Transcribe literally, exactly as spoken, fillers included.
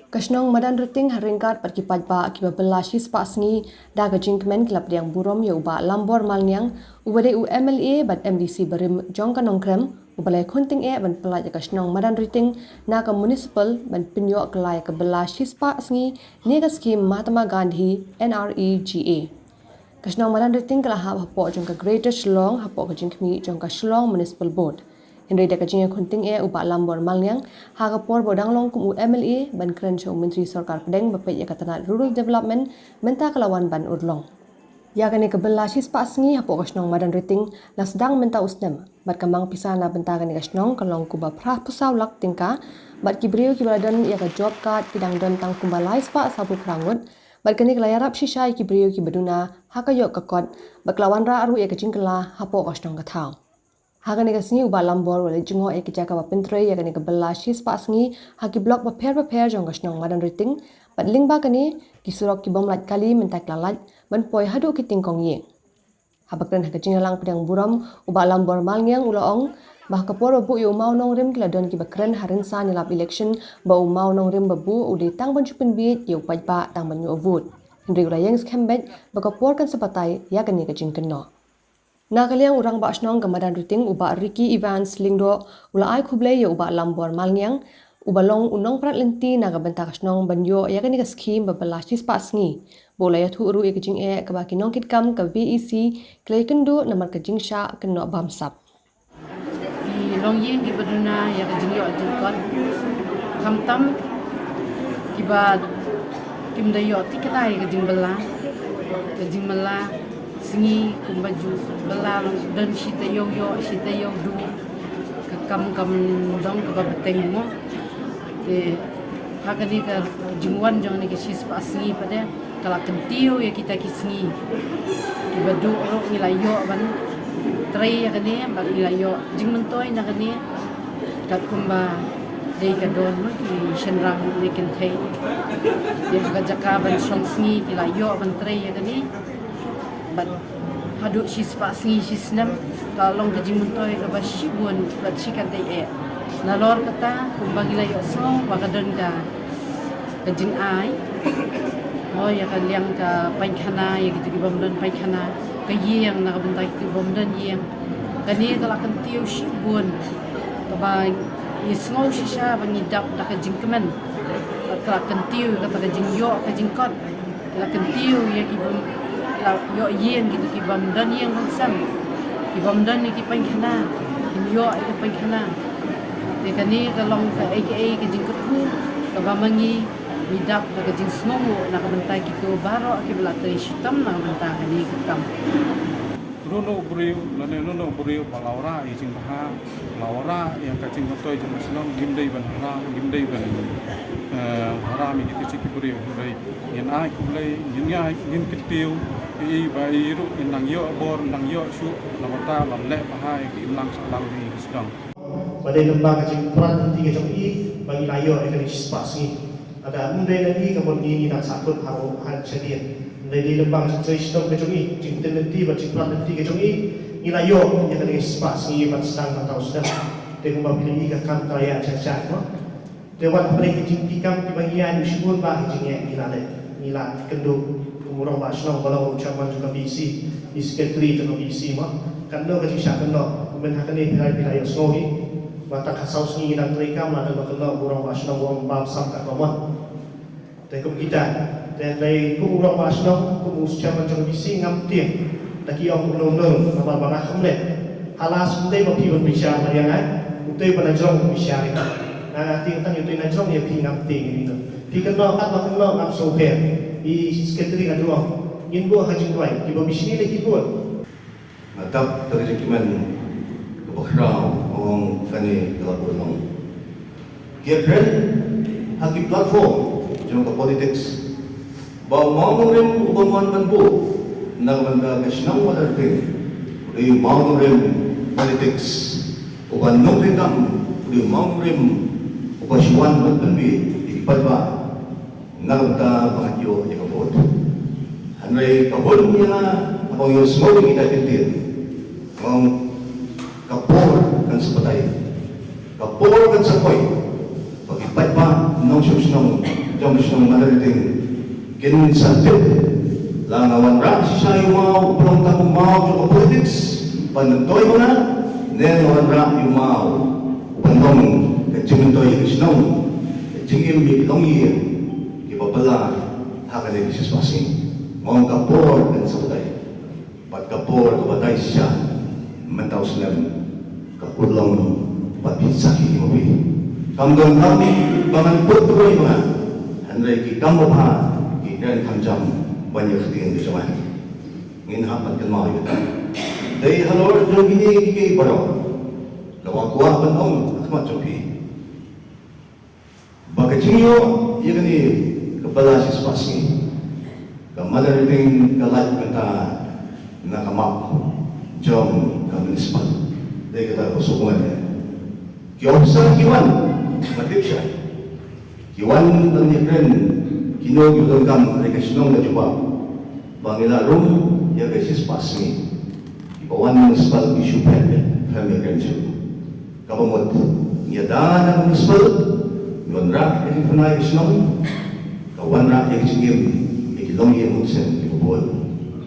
Ka shnong Madanriting ha ryngkat bad ki paidbah kiba bylla shispah sngi da ka jingkmen ki la pdiang burom ïa u Bah Lambor Malngiang, uba dei u M L A bad M D C barim jong ka Nongkrem, uba la ïakhun tyngeh ban pyllait ïa ka shnong Madanriting na ka municipal ban pynïoh kylla ïa ka bylla shispah sngi ne ka skhim Mahatma Gandhi N R E G A. Ka shnong Madanriting ka la hap hapoh jong ka Greater Shillong hapoh ka jingkhmih jong ka Shillong Municipal Board. Hynrei da ka jingïakhun tyngeh u Bah Lambor Malngiang ha ka por ba u dang long kum u M L A ban kren sha u Myntri Sorkar Pdeng ba peit ïa ka tnat Rural Development, mynta ka la wan ban urlong. Ïa kane ka bylla shispah sngi hapoh ka shnong Madanriting la sdang mynta u snem bad ka mang pisa na bynta kane ka shnong ka long kumba phra phew saw lak tyngka, bad ki briew kiba la don ïa ka job card ki dang don tang kumba lai spah saw phew phra ngut, bad kane ka la ïarap shisha ïa ki briew kiba duna ha ka ïoh ka kot, bad ka la wanrah ruh ïa ka jingkylla hapoh ka shnong ka thaw. Ha kane ka sngi u Bah Lambor u la leit jngoh ïa ki jaka ba pyntrei ïa kane ka bylla shispah sngi ha ki block bapher bapher jong ka shnong Madanriting, bad lyngba kane ki surok ki bym lait kali mynta ki la lait ban poi haduh ki tyngkong ïing. Haba kren ha ka jingïalang pdiang burom, u Bah Lambor Malngiang u la ong ba ha ka por ba buh ïa u mawnongrim ki la don kiba kren ha rynsan ïalap election ba u mawnongrim ba buh u dei tang ban shu pynbieit ïa u paidbah tang ban ïoh vote. Hynrei u la ïeng skhem beit ba ka por kan sa batai ïa kane ka jingkynnoh. Na ka liang u Rangbah Shnong ka Madanriting u Bah Ricky Evans Lyngdoh u la ai khublei ïa u Bah Lambor Malngiang, uba long u nongprat lynti na ka bynta ka shnong ban ïoh ïa kane ka skhim ba bylla shispah sngi, ba u la ïathuh ruh ïa ka jingeh kaba ki nongkitkam ka V E C ki la ïakynduh namar ka jingshah kynnoh bamsap. Ki longïing kiba duna ïa ka jingïoh jingkot, khamtam kiba kim da ïoh tikna ïa ka jingbylla, ka jingbylla sngi kumba ju bylla long don shi taïew ïoh shi taïew duh, ka kam kam dong kaba bteng mo. Te ha kane ka jingwan jong kane ka shispah sngi pat de ka la kyntiew ïa kita ki sngi kiba duh ruh ngi la ïoh ban trei ïa kane bad ngi la ïoh jingmyntoi na kane. Katkum ba dei ka don mo ki shynrang ne kynthei, ïa ka jaka ban shong sngi ki la ïoh ban trei ïa kane. Bad haduh shispah sngi shi snem ka long ka jingmyntoi kaba shibun bad shikatdei eh. Nalor kata kumba ngi la ïohsngew ba ka don ka, ka jingai, oh, ïa ka liang ka painkhana ïa kito ki bym don painkhana, ka ïing na ka bynta kito ki bym don ïing. Kane ka la kyntiew shibun kaba ngi sngew shisha ba ngi dap da ka jingkmen. Bad ka la kyntiew ïa kata ka jingïoh ka jingkot. Ki la kyntiew ïa ki bym, la ïoh ïing kito ki bym don ïing bym sem, ki bym don ïa ki painkhana, kim ïoh ïa ki painkhana. Te kane ka long kaei kaei ka jingkyrkhu kaba ma ngi ngi dap da ka jingsngewnguh na ka bynta kito baroh kiba la trei shitom na ka bynta kane ka kam. Uno uno u briew lane uno uno u briew ba la wanrah ïa ka jingbha, la wanrah ïa ka jingmyntoi jong ka shnong, ngim dei ban haram, ngim dei ban, eh, haram ïa kita ki briew. Hynrei ngin ai khublei, ngin ai, ngin kyntiew ïa i ba i ruh in nang ïoh bor, nang ïoh shuh na ka bynta ban leh bha ïa ka imlang sahlang jong ka shnong. Ba dei lyngba ka jingprat lynti ka jong i ba ngi la ïoh ïa kane shispah sngi. Lada ym dei na i ka mon ngi ngi dang sah kut ha u, ha shadien. Hynrei dei lyngba ka jingtrei shitom ka jong i, jingtip lynti bad jingprat lynti ka jong i, ngi la ïoh ïa kane shispah sngi ban sdang ban thaw sdang. Te kumba phi la i ka kam ka la ïaid shai shai mo. Te wat hapdeng ki jingpynkam kiba ngi ïaid u shibun bah ki jingeh ngi la leh, ngi la kynduh. Kum u rangbah shnong ba long u chairman jong ka V E C, i secretary jong ka V E C mo. Katno ka jingshah kynnoh, kumne ha kane phi la, phi la ïohsngew hi. Ba tang ka saw sngi ngi dang treikam la dang ba kynnoh u rangbah shnong u ong bam sam katno mon. Te kum kita, te dei kum u rangbah shnong, kum u chairman jong ka V E C ngam tieng. Da ki ong kumno kumno, namar ba nga khlem leh. Ha last ym dei ba phi ban bishar ba ïa nga, utei ba la jrong ban bishar ïa nga. Nga tieng tang utei na jrong ïa phi ngam tieng ïa phi. Phi kynnoh kat ba kynnoh ngam sngewpher. I secretary nga ju ong, ngin buh ha jingduwai, kiba bishni leh ki buh. Nga dap da ka jingkmen kaba khraw, ong kane ka la buh long. Ki ïakren ha ki platform jong ka politics ba u mawnongrim uba mon ban buh na ka bynta ka shnong Madanriting u dei u mawnongrim politics, uba nongtrei kam u dei u mawnongrim uba shu wan ban pynbieit ïa ki paidbah na ka bynta ba ngan ïoh ïa ka vote. Hynrei ka bun ïa nga haba nga ïohsngew ïa kita ki ktien, nga ong ka por kan sa batai. Ka por kan sa poi ba ki paidbah nongshong shnong jong ka shnong Madanrting kin sa tip la nga wanrah shisha ïa u maw uba long tang u maw jong ka politics ban myntoi ma nga, ne nga wanrah ïa u maw uban long ka jingmyntoi ïa ka shnong, ka jingim ïa ki longïing kiba bylla ha kane ka shispah sngi. Nga ong ka por kan sa batai. Bad ka por ka batai shisha mynta u snem ka kurlong bad phi sakhi ma phi. Kam don kam ba ngan put kawei ma nga, hynrei ki kam babha ki kren kham jam ban ïa ka ktien ka jong nga. Ngin hap ban kynmaw ïa kata. Dei halor jong kine kiei kiei baroh kaba kwah ban ong ha khmat jong phi. Ba ka jingïoh ïa kane ka bylla shispah sngi ka Madanrting ka lait mynta na ka map jong ka municipal. Dei kata ka suk wan ïa ki officer ki wan, ma tip shai, ki wan ban ïakren kino ki donkam ha ka shnong ka jubab ba ngi la rung ïa ka shispah sngi. Kiba wan municipal ki shu phet phet, phet ïakren shuh. Kaba mut ngi ïada na municipal, ngi wanrah ïa ki pynai ki shnong, ka wanrah ïa ki jingim ïa ki longïing munsien kiba bun.